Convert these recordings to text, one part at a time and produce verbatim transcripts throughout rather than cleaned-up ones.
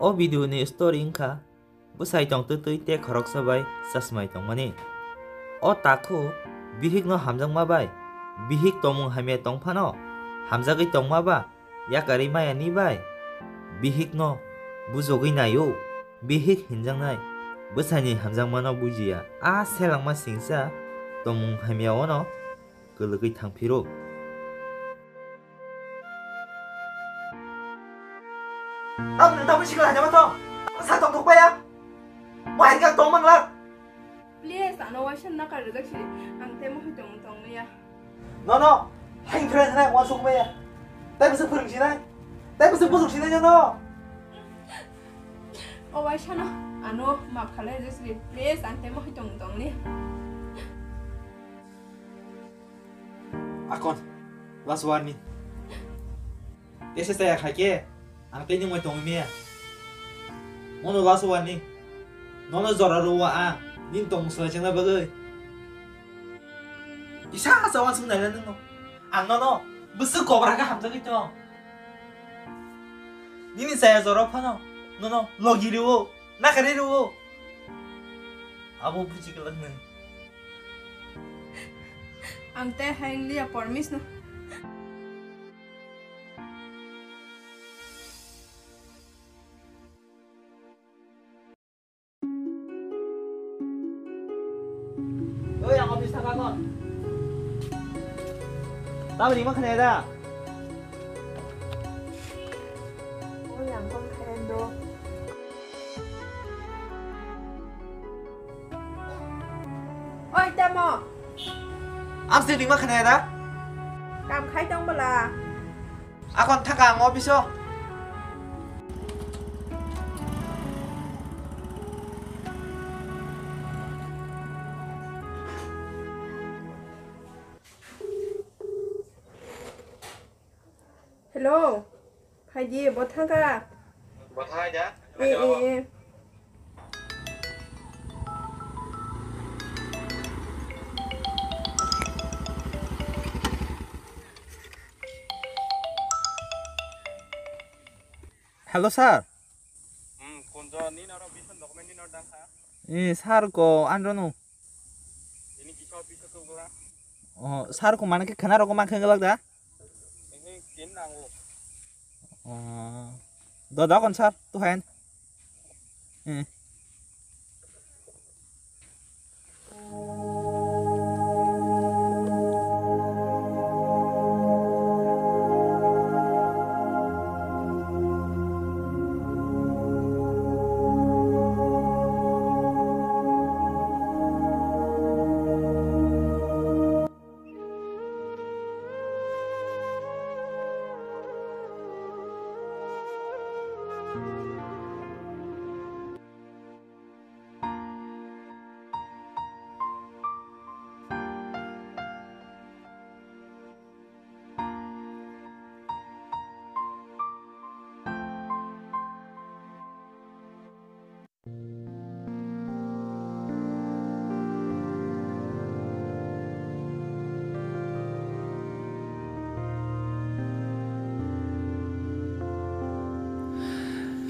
O video ni story wngkha bwsai tongtwtwi tei khoroksa bai chasmai tongmani. O takhuk bihikno hamjakma bai bihik tongmung hamya tongphano hamjagwi tongma ba yakarwi maya ni bai bihikno bujogwi naio. Bihik hinjaknai bwsaini hamjakmano bujiya. A selengma singsa tongmung hamya ono kwlwgwi thangphiro. Ang nang tabuk sikla hanya matong. Sa tong thok baya. Mo hai kang tong mangla. Please, ano waisa nakar rwjak sidi. Ang tei mohai tong tong ya. No, no. Hai friend na mo sok baya. Tai bisa phwrwng sinai. Tai bisa busuk sinai no. O waisa no. Ano map khalai rwjak sidi. Please, ang tei mohai tong tong ni. Akon, last warning. Tesa chaya khai khe, ang tei nwng bai tongwi maya. Mono last warning. Nono jora rwo ang, nini tongmung swlai chengna bagwi. Kisa asa wansuk naila nwngno. Ang nono bwswk kobra khe hamjagwi tong. Nini chaya jora phano, nono logi rwo. Nakharwi rwo. Abo buji kwlak nwng. Ang tei hai wng liya promise no. Oi, ang office thangkha kon. Tabri ma khna da? Oi, ang kon khayan do. Oi, tamo. Ang se rima khna da? Kam khai tong bala. Akon thangkha ang office o. Hello. Phaidi, bo thangkha? Bo thai da? Eh, eh, eh. Hello, sir. Hmm, kunjo ni noro bisan document ni noro dangkha. Eh, sir ko andro no. Ini kisa office ko gula. Oh, sir ko mana ke khana roko ma khengla da? Ini kin nango. Oh. Do, do kon sir, tu hain. Eh.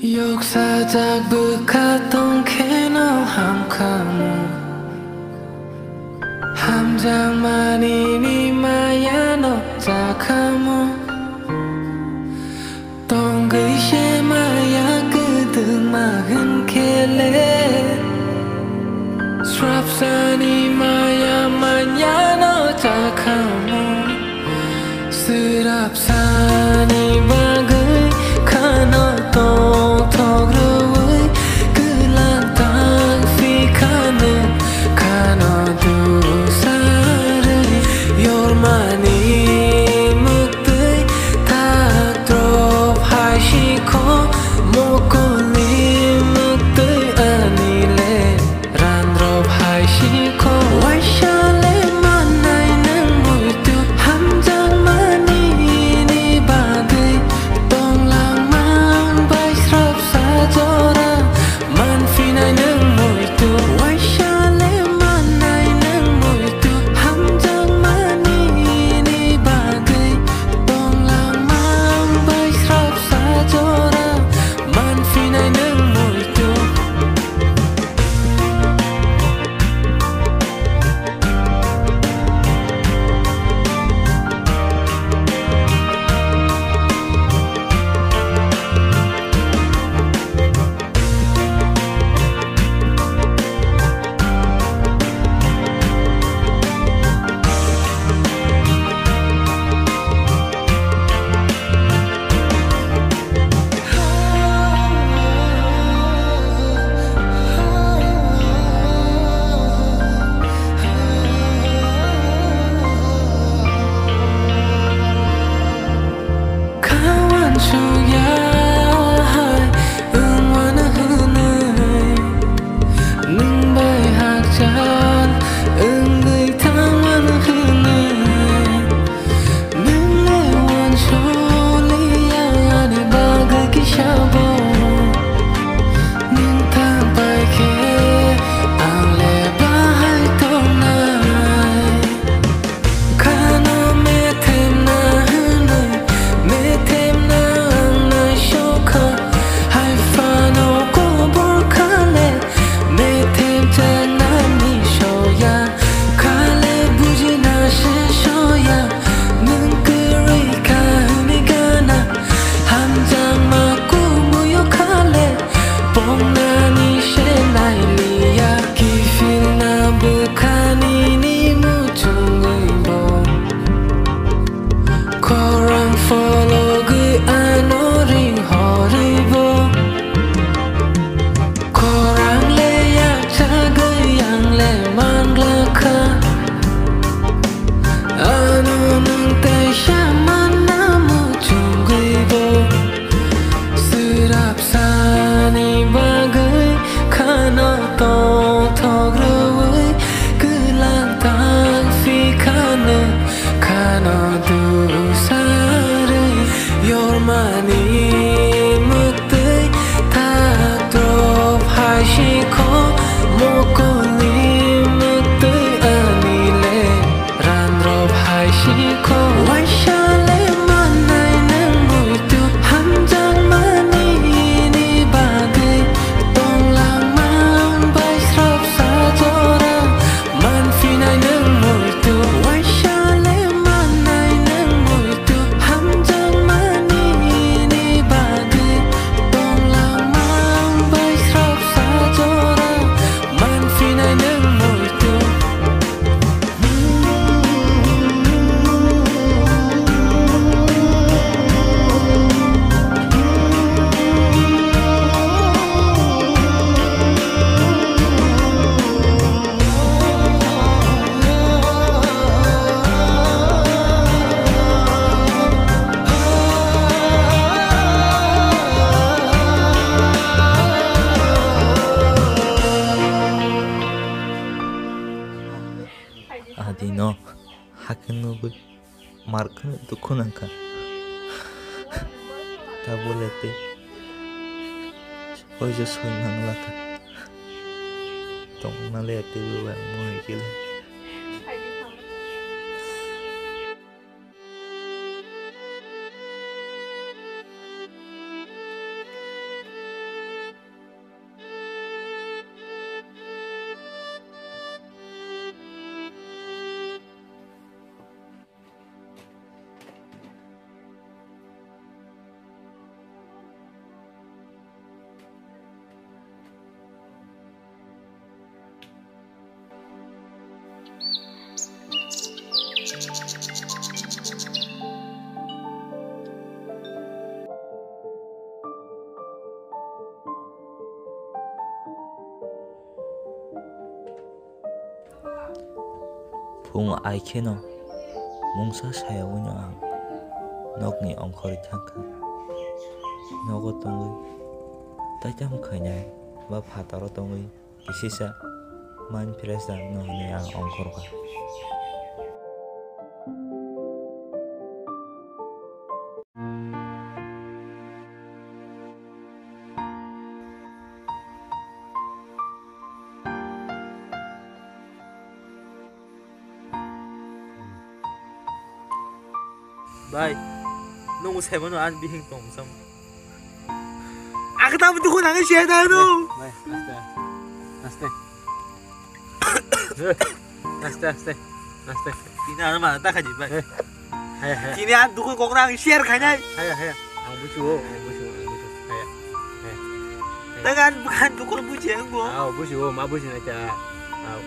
Yok sajak bwkha tong khe no hamkha mo. Hamjakmani ni maya no chakha mo. Tongwi se maya kwdwkma hwn khe le, srapsani maya manya no chakha mo. Srapsani bagwi khano tongthok rwui, kwlak tang phi khano, khano dusarwi yormani mwktwi Nugwi mar kheno dukhu nangkha. Tabole tei oijo soi nang lakha. Tongna le tei bo ang moi kile. Phung ai kheno mungsa sayawino ang nokni ongkhorwi thangkha. Nogo tongwi taitam khainai ba phataro tongwi kisisa mind fresh da hwnwi ang ongkhorkha. Bai, nung sai mano ani bihing tong sam. Aku tahu tu kau nangis ya dah tu. Bai, aste, aste. Aste, aste, aste. Ini anak mana tak haji, bai. Haya, haya. Ini an dukun kok nang share khainai. Haya, haya. Ang busu, ang busu, ang busu. Haya. Haya. Tangan bukan dukun buji ang bo. Au, busu, ma busu na cha. Au.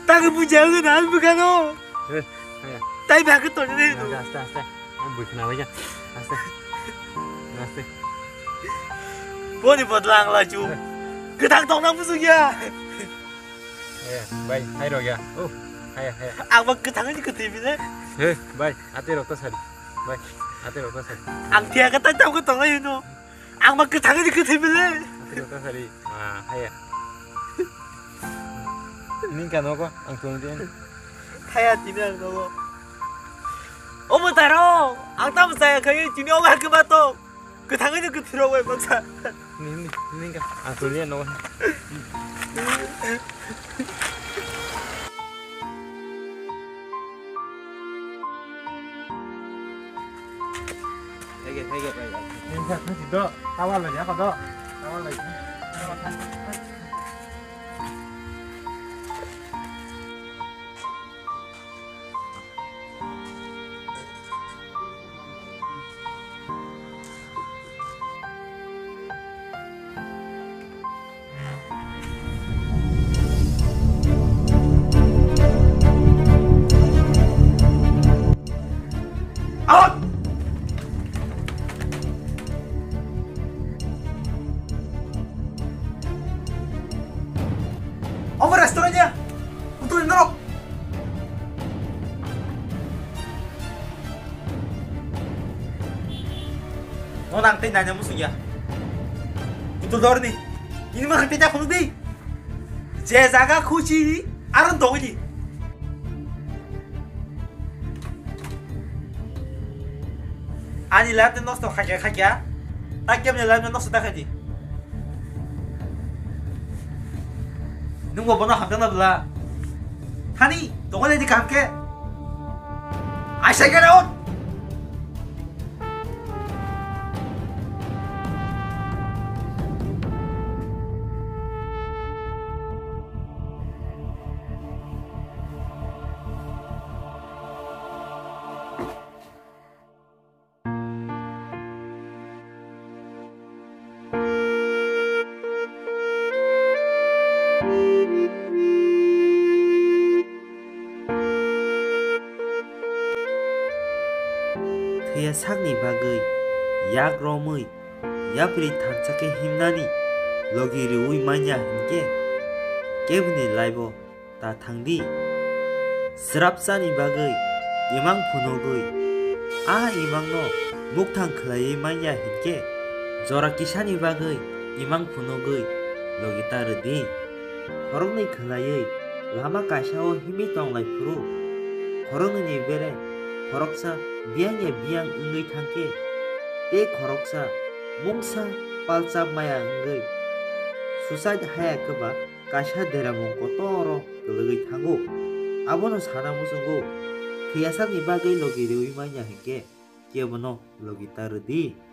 Tangan buji ang na bukan o. Haya. Tai ba ke to ne. Aste, aste, aste. Ang busu na baja. Aste. Aste. Boni bodla ang laju. Kwthang tongna busu ya. Haya, bai, hai rok ya. Oh, haya, haya. Ang ba kwthang ni kwthwi bile. He, bai, ate rok ta sari. Bai, ate rok ta sari. Ang thia ka ta tau ka tongai no. Ang ba kwthang ni kwthwi bile. Ate rok ta sari. Ah, haya. Ning ka nogo, ang tong din. Haya tini ang nogo. Omo taro, ang tam saya khaye tini oga ke ba to. Kwthangwi no kwthwirok bai baksa. Ni, ni, ni ka, ang tuli no. Thege, thege, bai, bai. Ni ka, ni do, tawal la ya ka do. Tawal la. Out! Omo restaurant ya? Kutu norok. No nang tei nanya musu ya. Kutu dorni. Ini mah tei ta khunu di. Je jaga khusi aron dogini. Ani life no nosto khaikya khaikya. Tak kemni life no nosto ta khaidi. Nungbo bono hamjakna bwla. Thani, tongole di kaham khe. I say get out! Thwiya sakni bagwi yak romwi yapri thansa khe himnani logi rwui manya hinkhe keboni laibo ta thangdi. Srapsani bagwi imang phunugwi, a imangno mukthang khlaiwi manya hinkhe, jora kisani bagwi imang phunugwi, logi ta rw di. Khoroknwi khwlaiwi lama kaisa-o himwi tong lai phuru, khoroknwini bere khoroksa biyang ya biyang wngwi thang khe, tei khoroksa mungsa palchak maya wngwi suicide haya kwba kaisa deramung kotor-o kwlwgwi thango. Abono sana muchungo, thwiyasakni bagwi logi rwui man ya hinkhe kebono logi ta rw di.